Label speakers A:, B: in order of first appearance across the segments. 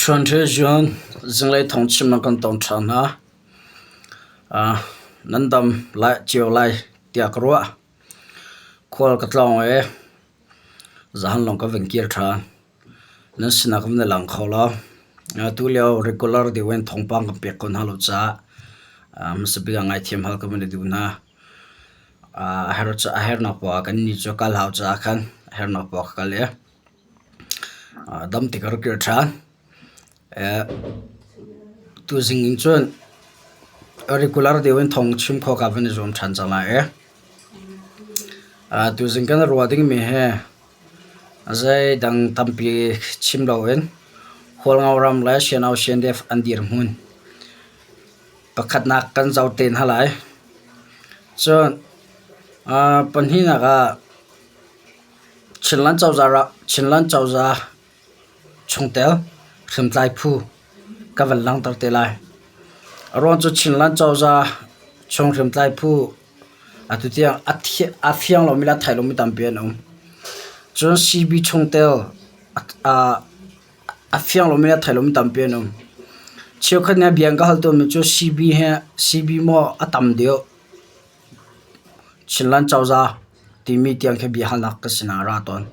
A: Ṭhuanṭhe zinglei thawngchimnak kan tong ṭhan hna. Nan dam cio lai tiah ka ruah. Khual ka tlawng i zahan lawng ka vun kir ṭhan. Nan sinah ka vun i lang kho lo. Tulio regular deuh in thawngpang kan pek ko hna lo caah hmasa bik ah ngaithiam hal ka vun i duh hna. A hernak poah ah kannih cu kal hau caah khan a hernak poah ka kal i Dam te ka rak kir ṭhan. Tuzing in cun regular deuh in thawng chim khawh ka van i zuam ṭhan cang lai i tuzing kan ruah dingmi hi zeidang tampi chim loin Hualngo ram le Sianau CNDF an dirhmun pakhatnak kan zoh te hna lai. Cun pahnihnak ah Chinland cozah chungtel hriamtlai phu ka van langhter te lai. A ruang cu Chinland cozah chung hriamtlai phu atu tiang a fiang lomi le a thei lomi tampi an um. Cun CB chungtel a fiang lomi le a thei lomi tampi an um. Cheukhat nih bia an ka hal tawnmi cu CB hi CB maw a tam deuh Chinland cozah timi tiang khi biahalnak ka sinah a ra tawn.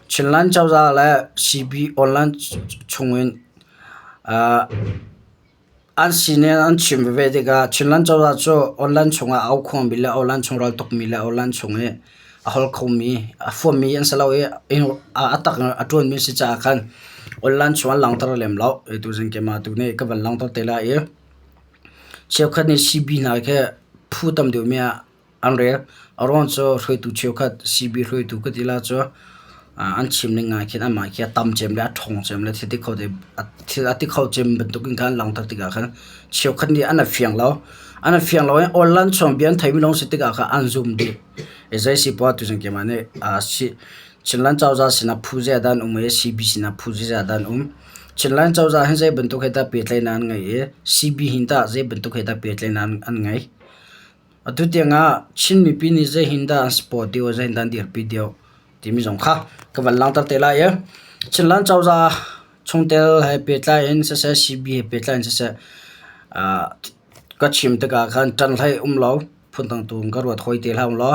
A: Chinland cozah le CB online chungin an sining an chim veve tikah Chinland cozah cu online chungah a aukhuangmi le online chung raltukmi le online chung i a holh khomi a fuammi an si lo i a tak in a ṭuanmi an si caah khan online chung an langhter lem lo. Tuzing keimah tu nih ka van langhter te lai i Cheukhat nih CB hna khi phu tam deuhmi ah an rel. A ruang cu hruaitu cheukhat CB hruaitu ka ti la cu an chim ning ah khin amah khi a tam cem le a ṭhawng cem le thil ti kho thil a ti kho cem bantukin khan an langhter tikah khan cheukhat nih an i fiang lo. An i fiang lo i online chung bia an theimi lawng si tikah khan an zum dih. Zei si poah tuzing keimah nih Chinland cozah sinah phu zeidah an um i CB sinah phu zeidah an um. Chinland cozah hi zei bantuk he dah pehtlaihnak an ngeih i CB hin tah zei bantuk he dah pehtlaihnak an ngeih? Atu tiangah Chin mipi nih zei hin dah an support deuh, zei hin dah an dirpi deuh timi zong kha ka van langhter te lai i Chinland cozah chungtel he pehtlai in siseh CB he pehtlai in siseh ka chim tikah khan ṭan hlei um lo phundang tu in ka ruat hawi te hlah ulaw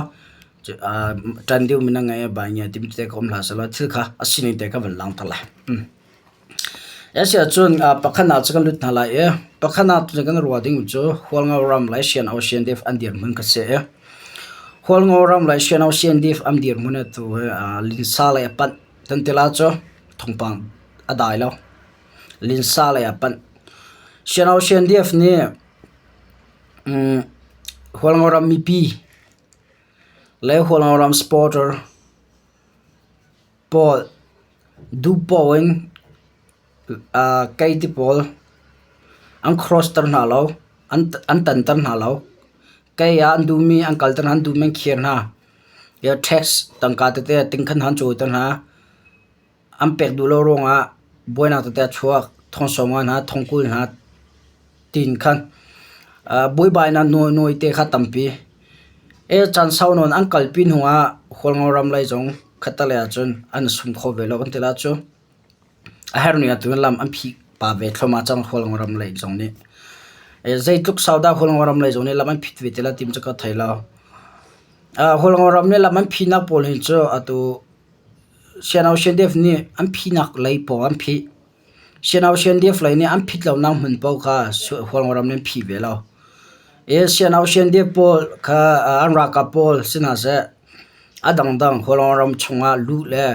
A: ṭan deuhmi na ngei i bai ngia timi tete ka um hlah sehlaw thil kha a sining te ka van langhter lai. Asiahcun pakhatnak cu kan lut hna lai i pakhatnak cu kan ruah ding cu Hualngo ram le Sian Ocean Depth an dirhmun kha si i Hualngo ram le Sian Ocean Depth an dirhmun atu hi linsa lei a panh kan ti la cu thawngpang a dai lo. Linsa lei a panh. Sian Ocean Depth nih Hualngo ram mipi le Hualngo ram supporter pawl duh paoh in keiti pawl an cross ter hna lo, an tanter hna lo. Kei ah an duhmi an kalter hna, an duhmi an khir hna. Tax tangka tete tingkhan hna an cawiter hna. An pek duh lo ruangah buainak tete a chuak. Thong sawm nga hna, thong 20 hna tiin khan buaibainak nawi te kha tampi. Caan sau nawn an kalpi hnu ah Hualngo ram lei zong khattelei ahcun an sum kho ve lo kan ti lai cu. A herhning atu in lam an phih pah ve thluahmah cang Hualngo ram lei zong nih. Zeitluk sau dah Hualngo ram lei zong nih lam an phit ve ti lai ti cu ka thei lo. Hualngo ram nih lam an phihnak pawl hi cu atu Sianau CNDF nih an phihnak lei pawl an phih. Sianau CNDF lei nih an phit lonak hmun paoh kha Hualngo ram nih an phih ve lo. Sianau CNDF pawl kha an ralkap pawl si hna seh a dangdang Hualngo ram chungah luh le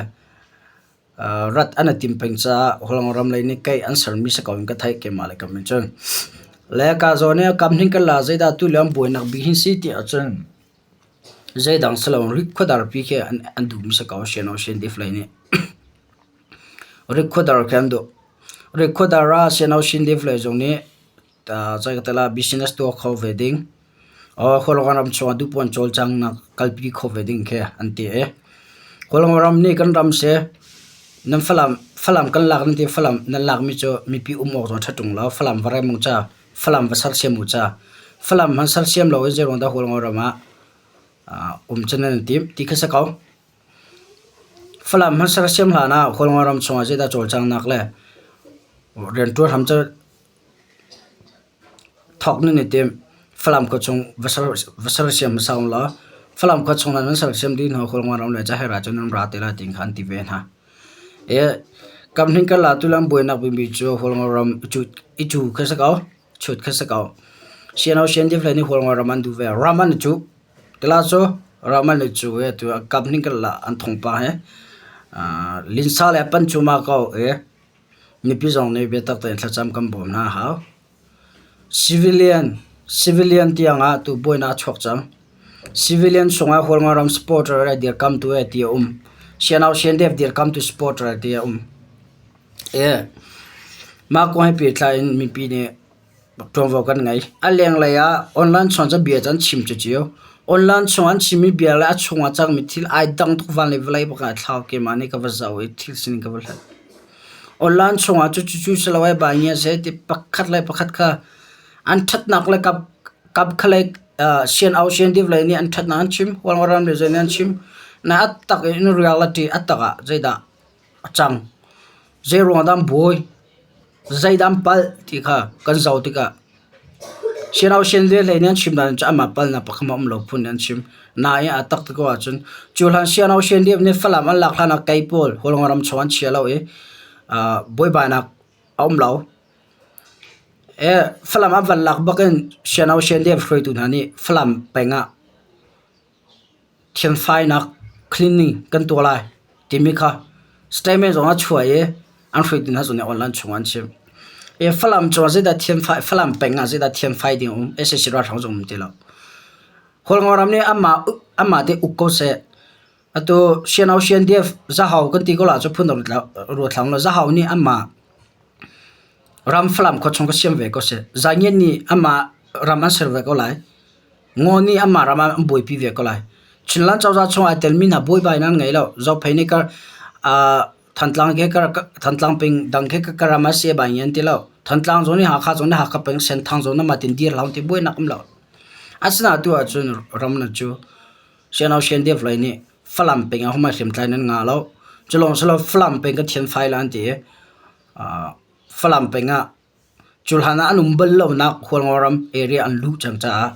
A: rat an i tim peng caah Hualngo ram lei nih keih an sermi si ko in ka theih keimah le kam in cun. Le ka zawn i kam hning kan la zeidah tulio an buainak bik hi si ti ahcun Zeidang si lo rikhuadar pi khi an duhmi si ko Sianau CNDF lei nih. Rikhuadar khi an duh. Rikhuadar ah Sianau CNDF lei zong nih zei ka ti lai business tuah kho ve ding. Khualngo ram chungah duhpuan cawlcanghnak kalpi kho ve ding khi an ti i Khualngo ram nih kan ram si nan Falam Falam kan lak nan ti Falam nan lakmi cu mipi um awk zong a ṭha ṭung lo. Falam va rem u ca. Falam va sersiam u ca. Falam hmanh sersiam lo in zeiruang dah Hualngo ram ah um cu nan timh ti kha si ko. Falam hmanh sersiam hlan ah Hualngo ram chungah zeidah cawlcanghnak le Rianṭuan hram cu thawk nan i tim. Falam khua chung va sersiam hmasa u law Falam khua chung nan sersiam dih hnu Kawlnga ram le Cahera cu nan ra te lai ti kha an ti ve hna. Kam hnih kar ah tulan buainak bikmi cu Kawlnga ram i cu kha si ko, chut kha si ko. CNO CNDF lei nih Kawlnga ram an duh ve. Ram an i cuh. Tila cu ram an i cuh i atu kam hnih kar ah an thongpa he linsa le pan cuma ko i mipi zong nih biatak tein thlacam kan bawm hna a hau. Civilian civilian tiang ah tu buainak a chuak cang. Civilian chungah Hualngo ram supporter le dirkamtu he ti a um. Sianau Siandep dirkamtu supporter ti a um. Mah kong he pehtlai in mipi nih ṭuanvo kan ngei. A lenglei ah online chung cu bia cu an chim cio. Online chung an chimmi bia le a chung ah cangmi thil ai dang tuk van le vawlei bak ah thlau keimah nih ka va zoh i thil sining ka va hlat. Online chungah cucu si lo ai ba ngia seh ti pakhat le pakhat kha an ṭhatnak le kap kap kha le sian-au sian-div lei nih an ṭhatnak an chim, Hualngoram lei zong nih an chim. Na a tak in reality a tak ah zeidah a cang, zei ruangah dah an buai, zeidah an palh ti kha kan zoh tikah Siano sianlian hlei nih an chim nain cu amah palnak pakhat hmanh a um lo phun in an chim. Nain a tak ti ko ahcun cu hlan siano sianlian nih Falam an lak hlan ah kei pawl Hualngo ram chung an chia lo i buaibainak a um lo. Falam an van lak bak in siano sianlian hruaitu hna nih Falam peng ah Thianfainak cleaning kan tuah lai timi kha statement zong a chuah i an hruaitu hna zong nih online chung an chim. Falam cung ah zeidah thianfai Falam peng ah zeidah thianfai ding a um sac ralhrang zong um ti lo. Hualngo ram nih amah amah te uk ko seh. Atu Siano CNDF Zahau kan ti ko la cu phun ruat hlang lo Zahau nih amah ram Falam khua chung ka siam ve ko seh. Zaingian nih amah ram an ser ve ko lai. Ngaw nih anmah ram ah an buaipi ve ko lai. Chinland cozah chung ai telmi hna buaibai nan ngei lo. Zophei nih kar Thantlang ke kar Thantlang peng dang ke ka ram ah se bai ngen ti lo. Thantlang zong nih Hakha zong nih Hakha peng Senthang zong nih mah tin dir hlah ti buainak um lo. Asina tu ahcun ram na cu Siano Siandev lei nih Falam peng ah humai hriamtlai nan nga lo. Culong silo Falam peng ka thian fai la an ti i Falam peng ah Cu hlan ah an um bal lonak Hualngoram area an luh cang caah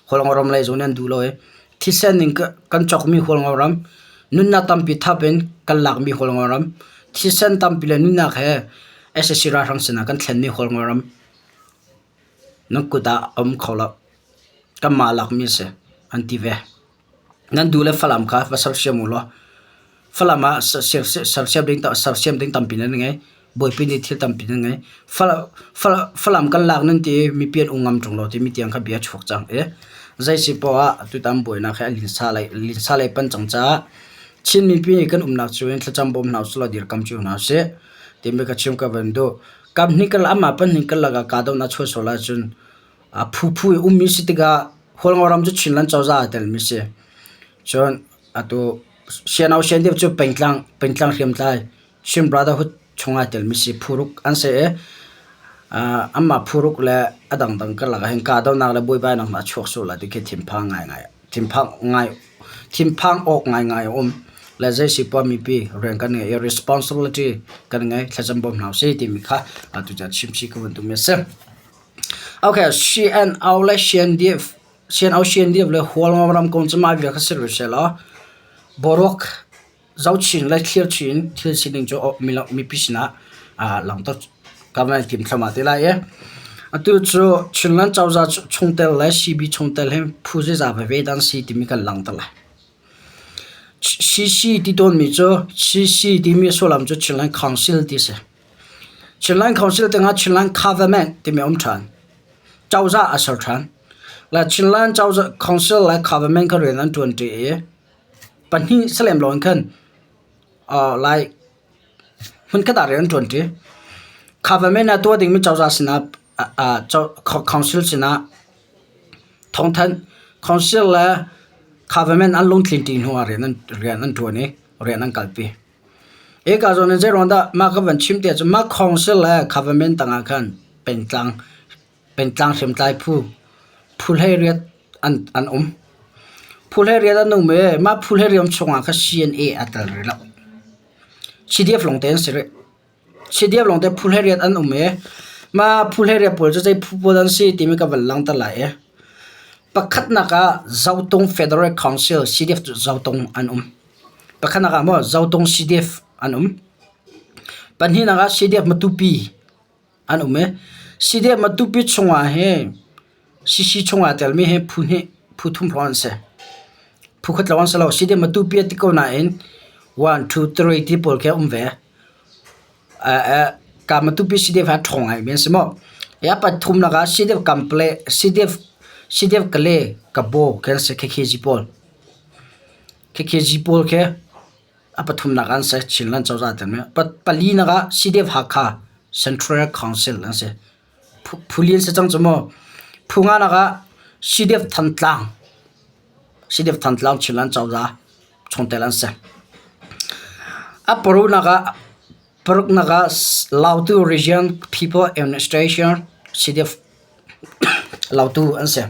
A: Hualngoram lei zong nih an duh lo i thisen in kan cawkmi Hualngoram, nunnak tampi thap in kan lakmi Hualngoram, thisen tampi le nunnak he sac ralhrang sinah kan thlenmi Hualngoram nan kut ah a um kho lo. Kanmah lakmi a si an ti ve. Nan duh le Falam kha va sersiam u law Falam ah sersiam ding tampi nan ngei. Bawipi nih thil tampi nan ngei. Falam kan lak nan ti i mipi an um ngam ṭung lo timi tiang kha bia a chuak cang i zei si poah ah tutan buainak hi a linsa lei pan cang caah Chin mipi nih kan umnak cio in thlacam bawm hna usih law dirkam cio hna usih timi ka chim ka van duh. Kam hnih kan amah pahnih kan lakah kahdohnak chuah sual ahcun a phuphu i ummi si tikah Hualngo ram cu Chinland cozah aa telmi si. Cun atu Siano Siandip cu pengtlang pengtlang hriamtlai Chin Brotherhood chung aa telmi si. Phuruk an si i anmah phuruk le a dangdang karlak ah hin kahdohnak le buaibainak hna a chuak sual lai ti khi thinphang ngaingai thinphang ngai thinphang awk ngaingai a um. Le zei si poah mipi rian kan ngei i responsibility kan ngei thlacam bawm hna usih timi kha atu caan chimchih ka van duhmi a si. Okay, CNO le CNDF CNO CNDF le Hualngo ram kong cu mah vial kha si rih sehlaw boruak zohchin le thlirchin thil sining cu mipi sinah langhter ka van tim thluahmah te lai i atu cu Chinland cozah chungtel le CB chungtel hi phu zeizah veve dah an si timi kan langhter lai. CC ti tawnmi cu CC timi sullam cu Chinland Council ti a si. Chinland Council tangah Chinland Government timi a um ṭhan. Cozah a ser ṭhan. Le Chinland cozah Council le Government kha rian an ṭuanṭi i pahnih salem lo in khan lai hmunkhat ah rian an ṭuanṭi. Government ah tuah dingmi cozah sinah council sinah thawngthanh council le government an lungtlinṭi hnu ah rian an ṭuan i rian an kalpi. Hika zawn in zeiruang dah mah ka van chim ti ahcun mah council le government tangah khan pengtlang pengtlang hriamtlai phu phu hleiriat an an um. Phu hleiriat an um i mah phu hleiriat chungah khan CNA aa tel rih lo. CDF lawngte an si rih. CDF lawngte phu 18 an um i mah phu 18 pawl cu zei phu pawl an si timi ka van langhter lai i pakhatnak ah Zotung Federal Council CDF cu Zotung an um. Pakhatnak ah maw Zotung CDF an um. Pahnihnak ah CDF Matupi an um i CDF Matupi chungah hin CC chungah aa telmi hi phu hnih phu thum hrawng an si. Phu khat lawng an si lo. CDF Matupi a ti ko nain one two three ti pawl khi a um ve. Ka Matupi CDF hi a ṭhawng ngaimi an si maw. Hi a pathumnak ah CDF Kample, CDF CDF Kale, Kabaw khi an si KKG pawl. KKG pawl khi a pathumnak ah an si Chinland cozah telmi. Palinak ah CDF Hakha Central Council an si. Phuli an si cang cu mu. Phu nganak ah CDF Thantlang, CDF Thantlang Chinland cozah chungtel an si. A paruknak ah paruknak ah Lautu Region People Administration CDF Lautu an si.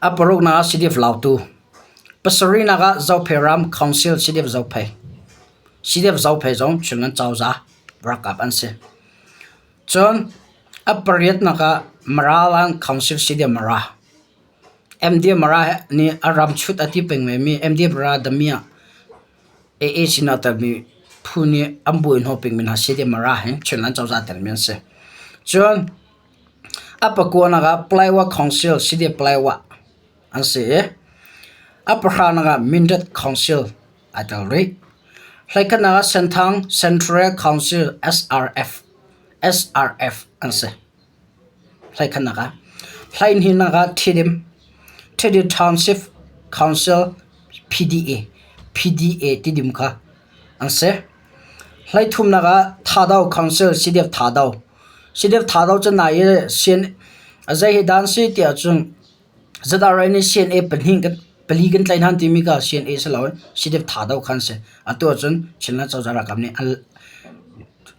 A: A paruknak ah CDF Lautu. Pasarihnak ah Zophei Ram Council CDF Zophei. CDF Zophei zong Chinland cozah ralkap an si. Cun a pariatnak ah Maraland Council CDF Mara. MD Mara nih a ram chut a ti peng vemi MD Mara damiah AA sin ah telmi phu nih an buai hnawh pengmi hna CDF Mara hi Chinland cozah telmi an si. Cun a pakuanak ah Playwa Council CDF Playwa an si i a pahranak ah Mindat Council aa tel rih. Hleikhatnak ah Senthang Central Council SRF SRF an si. Hleikhatnak ah. Hleihnihnak ah Thidim Thidim Township Council PDA PDA Tidim kha an si. Hleithumnak ah Thado Council CDF Thado CDF Thado cu nai i sian a zei hi dah an si tiah cun ZRA nih CNA pahnih kan pali kan tlaih hna an timi kha CNA si loin CDF Thado kha an si. Atu ahcun Chinland cozah ralkap nih an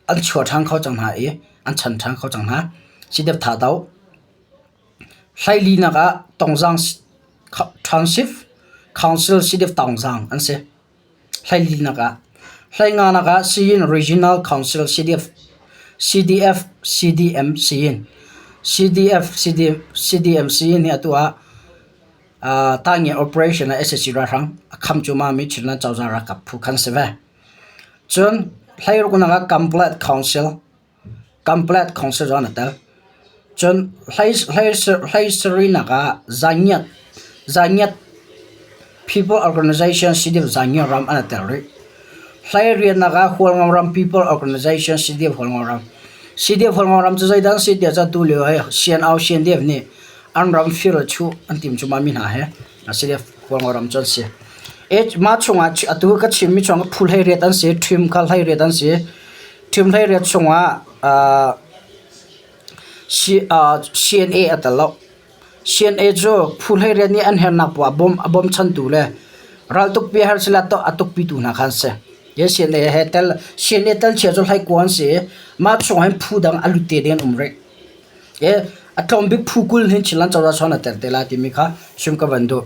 A: an chuah ṭhan kho cang hna i an chan ṭhan kho cang hna. CDF Thado hleilinak ah Tongzang Township Council CDF Tongzang an si. Hleilinak ah hleinganak ah Siyin Regional Council CDF CDF CDM Siyin CDF CD, CDM Siyin hi atu ah uh, Tangi operation ah SAC ralhrang a kham cuma mi Chinland cozah ralkap phu khan si ve. Cun hleiruknak ah Complete Council Complete Council zong an tel. Cun hlei sarihnak ah Zangiat Zangiat People Organization CDF Zangiat ram an i tel rih. Hlei riannak ah Hualngo ram People Organization CDF Hualngo ram. CDF Hualngo ram cu zeidah an si tiah cun tulio hi CNO CNDF nih an ram fir le chuh an tim cuahmah mi hna hi CDF Hualngo ram cu an si. Mah chungah atu ka chimmi chungah phu 18 an si, ṭhim kha 18 an si. Ṭhim 18 chungah CNA a tel lo. CNA cu phu 18 nih an hernak poah a bawmchantu le raltukpi a herh sile a tukpitu hna kha an si. Hi CNA he tel CNA telchia cu hleikua an si i mah chungah hin phu dang a lut te ding an um rih. I a tlawm bik phu 20 hin Chinland cozah chuan a tel te lai timi kha chim ka van duh.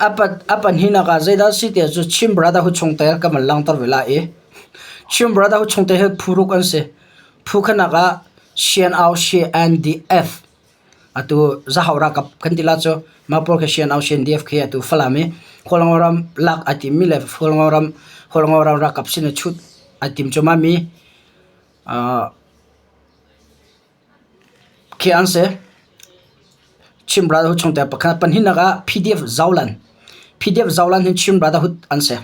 A: A pahnihnak ah zeidah a si tiah cu Chin Brotherhood chungtel ka van langhter ve lai i Chin Brotherhood chungtel hi phu ruk an si. Phu khatnak ah CNO CNDF atu Zahau ralkap kan ti la cu mah pawl khi CNO CNDF khi atu Falam i Khualngo ram lak ai timmi le Khualngo ram Khualngo ram ralkap sin i chut ai tim cuahmah mi khi an si. Chin Brotherhood chungtel pakhat pahnihnak ah PDF Zoland PDF Zoland hi Chin Brotherhood an si.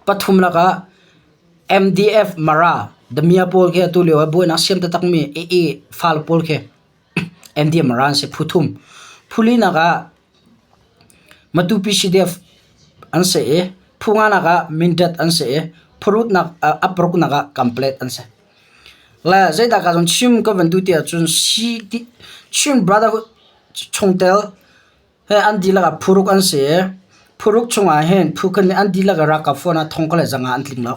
A: Pathumnak ah MDF Mara Damia pawl khi atu lio ah buainak siam taktakmi AA fale pawl khi MDF Mara an si phu thum. Phu linak ah Matupi CDF an si i phu nganak ah Mindat an si i phurutnak a paruknak ah Kamplet an si. Le zeidah ka zong chim ka van duh ti ahcun Chin Brotherhood chungtel he an dihlak ah phuruk an si i phuruk chungah hin phu khat nih an dihlak ah ralkap fawn ah thong kha le zanga an tling lo.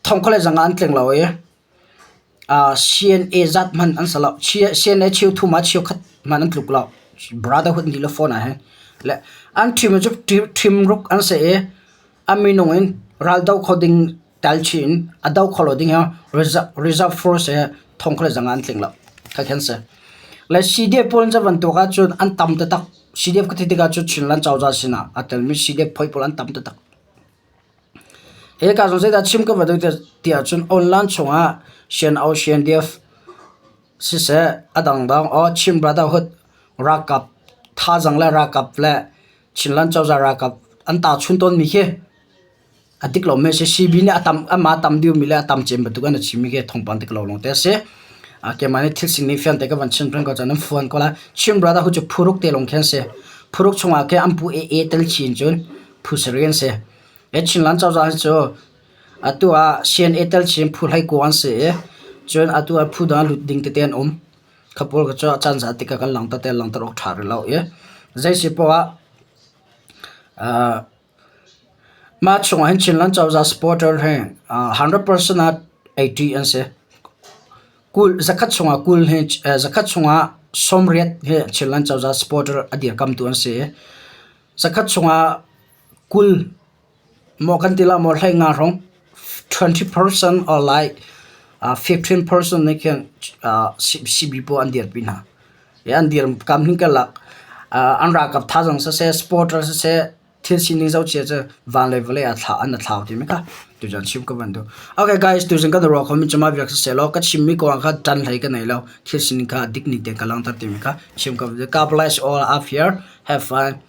A: Thong kha le zanga an tling lo i CNA zat hmanh an si lo. CNA cheu thum ah cheu khat hmanh an tluk lo. Brotherhood an dihlak fawn ah hin. Le an ṭhim cu ṭhim ruk an si i a minung in raldoh kho ding. Tel chih in a do kho lo ding hi reserve force he thong kha le zanga an tling lo. Kha khan si. Le CDF pawl cu bantuk ahcun an tam taktak. CDF ka ti tikah cun Chinland cozah sinah aa telmi CDF phoi pawl an tam taktak. Hika zong zeidah chim ka va duh ti ahcun online chungah CNO, CNDF siseh a dangdang aw Chin Brotherhood ralkap thazaang le ralkap le Chinland cozah ralkap an tahchun tawnmi khi a dik lomi a si. CB nih a tam amah a tam deuhmi le a tam cem bantuk in a chimmi khi thawngpang dik lo lawngte a si. Keimah nih thil sining fiangte ka van chim peng ko cun nan fuan ko lai. Chin Brotherhood cu phuruk te lawng khi an si. Phuruk chungah khi an pu AA tel chin cun phu sarih an si. He Chinland cozah hi cu atu ah CNA tel chin phu hleikua an si i cun atu ah phu dang lut ding tete an um. Kha pawl kha cu a caan zat tikah kan langhter te langhter awk ṭha rih lo i zei si poah ah mah chungah hin Chinland cozah supporter hi 100% ah 80 an si. Zakhat chungah 20 hi zakhat chungah 80 hi Chinland cozah supporter a dirkamtu an si i zakhat chungah 20 maw kan ti la maw 15 hrawng 20% or like 15% nih khin CB pawl an dirpi hna. An dirkam hin karlak an ralkap thazaang siseh supporter siseh thil sining zohchia cu van le vawlei ah thla an thlau timi kha tuzan chim ka van duh. Okay guys, tuzan kan ruah khomi cu mah biak siseh law ka chimmi kong kha ṭan hlei ka nei lo. Thil sining kha dik ning tein ka langhter timi kha chim ka van duh. God bless all up here. Have fun.